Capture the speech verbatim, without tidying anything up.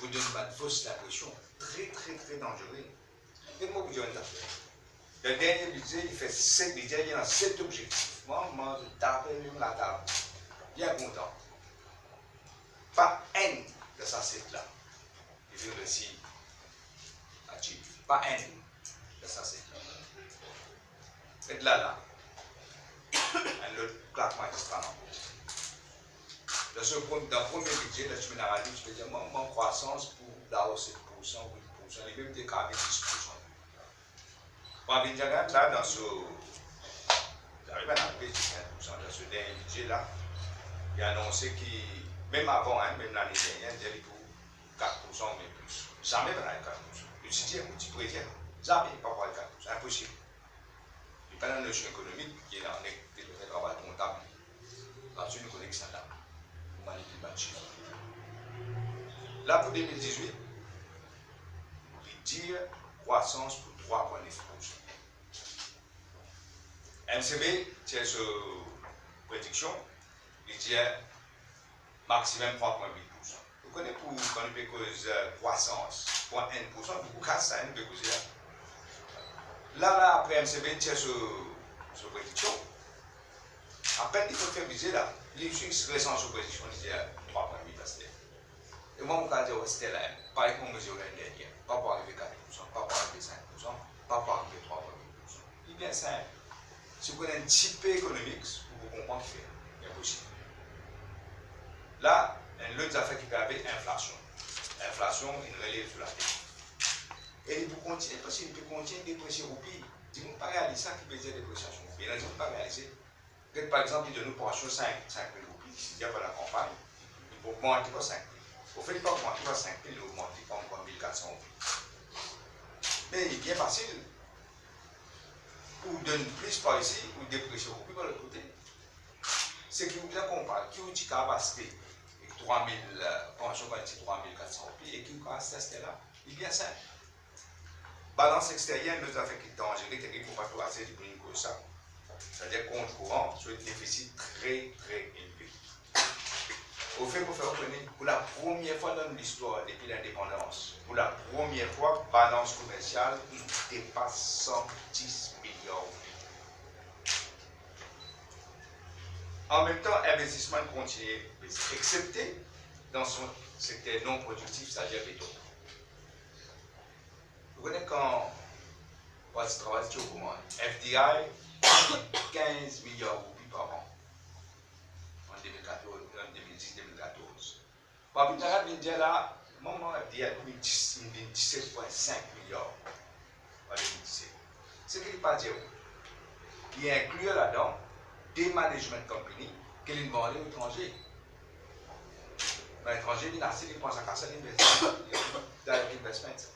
pou donn bann fos linpresion. Tre, tre, tre danzere. Get mo pou dir enn zafer. Le dernie bize, li fer set, li dir li ena set obzektif. Mwa, mwa, tape mem latab. Bien kontan. Pa enn de sa set la li finn resi achieve. Pa enn de sa set la. Get la la, enn lot klak magistral ankor. Dan so prem-, dan premie bize, dan so ena radio, ti pe dir, mwa, mwa, krwasans pou laos set poursan, wit poursan, li mem ti kapav dis poursan. Bon, vinn dir la, dan so, zame bann arive zis kinz poursan, dan so dernie bize la, li anonse ki, mem avan, hein, mem lane dernie, li dir li pou kat poursan oubien plis. Zame bann ariv kat poursan. Nou ti dir, nou ti predir, zame pa pou al kat poursan, inposib. Li pena nosion ekonomik, li ena nek, li travay kontab. Parski nou kone ki sa la, pou manipil bann sif. La pou de mil dizwit, li dir krwasans pou trwa pwin nef poursan. M C B tir so prediksion, li dir maximum trwa pwin wit poursan. Ou kone pou, kan nou pe koz, eh, krwasans, pwin enn poursan, boukou kas sa, nou pe koze la. La, la, apre M C B tir so, so prediksion, apenn li finn fer bize la, li zis resanz so prediksion, li dir, eh, trwa pwin wit aster. E mwa, mo kapav dir, aster la, parey kouma mo dir lane dernie, pa pou arive kat poursan, pa pou arive sink poursan, pa pou arive trwa pwin wit poursan. Li bien sinp. Si ou konn enn tipe ekonomik, ou pou konpran ki fer. Li inposib. La, enn lot zafer ki pe arive, inflasion. Inflasion, inn relev sou latet. E li pou kontigne, parski li pe kontigne depresie roupi. Dimoun pa realiz sa ki pe dir depresiasion roupi. Ena dimoun pa realize. Get, par exanp, li donn ou pansion sink, sink mil roupi, li dir pandan kanpagn, li pou ogmante par sink mil. Anfet, li pa ogmante par sink mil, li ogmante par mil kat san roupi. Me li bien fasil. Ou donn plis par isi, ou depresie roupi par lot kote. Seki ou bizin konpar, ki ou ti kapav aste ek trwa mil, eh, pansion kan ti trwa mil kat san roupi, e ki ou kapav aste aster la, li bien sinp. Balans exteryer, enn lot zafer ki danzere, ki pou pa tro ase dimoun koz sa. Setadir kont kouran, so defisit tre, tre elve. Anfet, pou fer ou kone, pou lapremier fwa dan listwar depi lindepandans, pou lapremier fwa, balans komersial inn depas san dis miliar roupi. An mem tan, investisman kontigne bese, exsepte dan so sekter non prodiktif, setadir beton. Ou kone kan pwati travay ti ogmant, F D I, kinz miliar roupi par an, an de mil katorz, an de mil dis, de mil katorz. Bon, apre, vinn dir la, mwa, mwa, F D I pou vinn dis, vinn diset pwin sink miliar an de mil diset. Seki li pa dir ou, li inklir ladan de management company ki linn vande etranze. Bann etranze vinn aste, li pran sa kas la, li investi, direct investment.